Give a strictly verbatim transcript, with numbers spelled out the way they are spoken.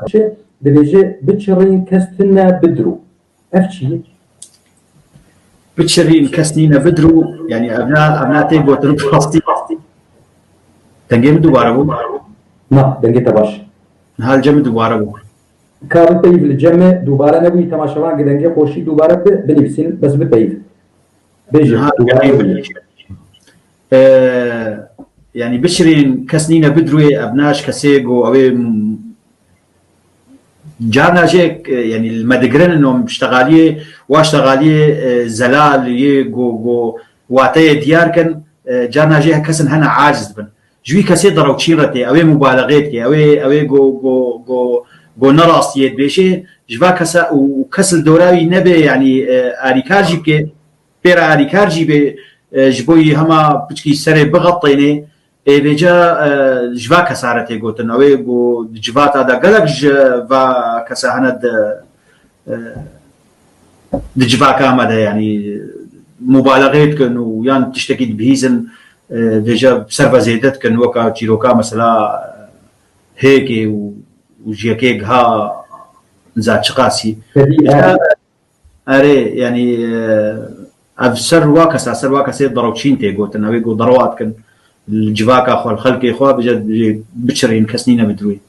Çi dibêje biçirîn kes tune bidro. Ev çi ye? Biçirîn kes nîne bidro, yani evna evna tê gotin rastî. Dengê min dubare bû. Na, dengê te baş. Niha li cem min dubare bû. Ka bipeyv li cem me dubare nebûyî, temaşevan gi dengê xweşî dubare bi binivîsîn, bes bipeyv. Bêje. Niha dubare bû. Ee, yani biçirîn kes nîne bidroyê, ev naş kesê go ew ê carna jê, e, yani li me digirin û ştexaliyê, wa ştexaliyê, e, zelal yê go, go wateyê diyar kin, e, carna jê kesin hene aciz dibin. Ji wî kesê derewçîn re tê, ew ê mubaleğê dike, ew ê, ew ê go, go, go, go nerastiyê dibêje, ji va kesa û, û kes li dora wî nebe, yani, e, arîkar jî bike, pê re arîkar jî bê, e, ji bo yî hema piçkî serê bixetênê, ê vêca, e, ji va kesa re tê gotin. Ew ê ku di civata de gelek ji va kesa hene di, e, di civaka me de, yani, mubaleğê dikin û yan tiştekî dibihîzin, e, vêca ser ve zêde dikin, weka çîroka mesela hêkê û, û ji yekê giha niza çiqasî. Erê, yani, e, ev ser wa kesa, ser wa kesê derewçîn tê gotin. Ew ê ku derewa dikin, li civaka xwe, li xelkê xwe, bije, bije biçirîn, kes nîne bi dirûyê.